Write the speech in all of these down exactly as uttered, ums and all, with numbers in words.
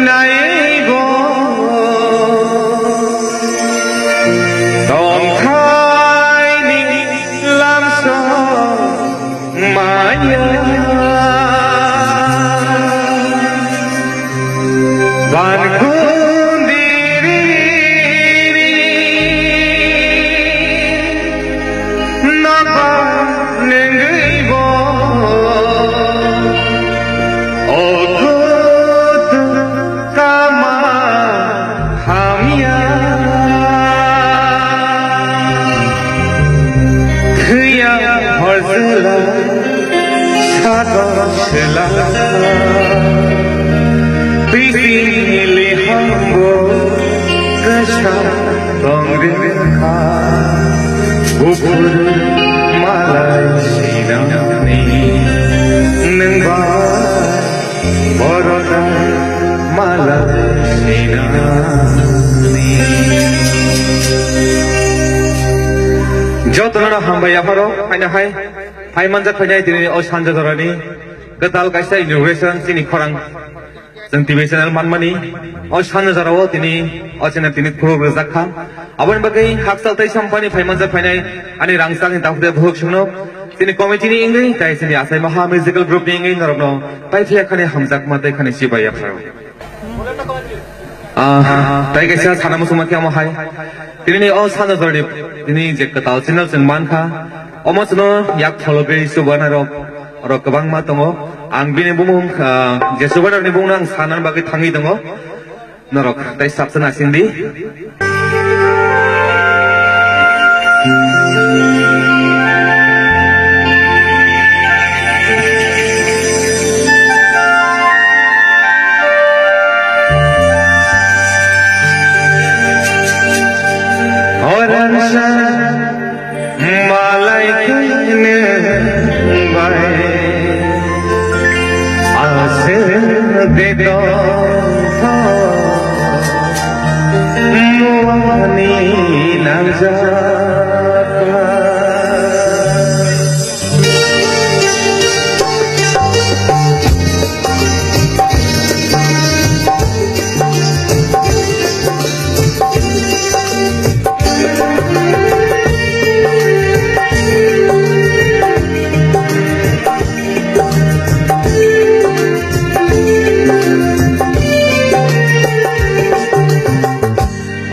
Laibo tongthaini lamsong maya. Ban kundiri naba nengwi bo o kutu kama hamya. Thwiya horsela sago sela twisili hambo kasa tongri kha. Buphuru malai sinani nwng bai borok malai sinani. Jotono hambai yapharo, haino hai, hai manjak phainai tini o sanja jorani kwtal kaisa inauguration chini khorang. Chwng T V channel manmani o sanja jorao tini o channel tini khuluk rijak kha. Aboni bagwi hakchal tei sampani phaimanjak phainai ani rangchakni takhuk tei bukhuk songno chini committee ni wngwi tei chini Achai Maha Musical Group ni wngwi norokno paiphiya khani hamjakma tei khani chibai yapharo. Ah, tei kaisa sana muchungma khe omo hai. Tini o sanja jorani tini je kwtal channel chwng mankha, omo chwngno yak phologwi chubanarok, orok kwbangma tongo. Ang bini bumung, ah, je chubanarokni bumungno ang sanani bagwi thangwi tongo. Norok tei sabsa naising di. Horansa malai kene bai asir de do muani nangja.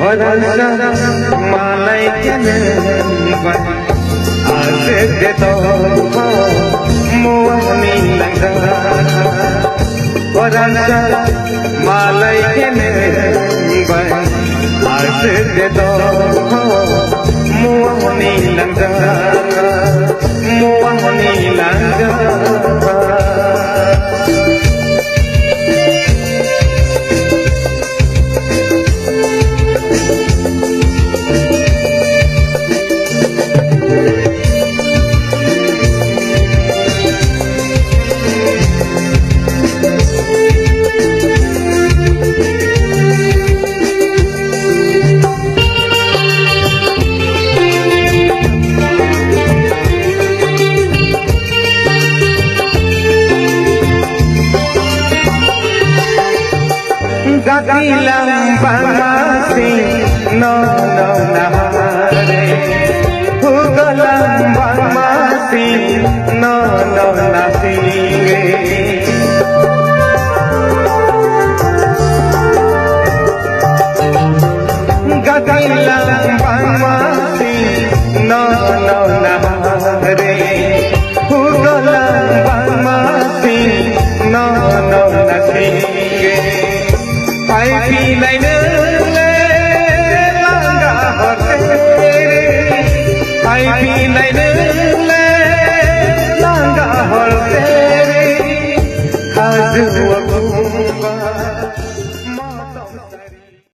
Horansa malai kene bai asik de to muani nangja. Horansa malai kene bai asik de to muani nangja, muani nangja. Jatilam bangma sing no no nahare, hugalam bangma sing no no nasing. Gatilam bangma sing no no nahare, hugalam bangma sing no no nasing. Phai phinai nwngle langa horte re, phai phinai nwngle langa horte re, hajuo kumba motom sari.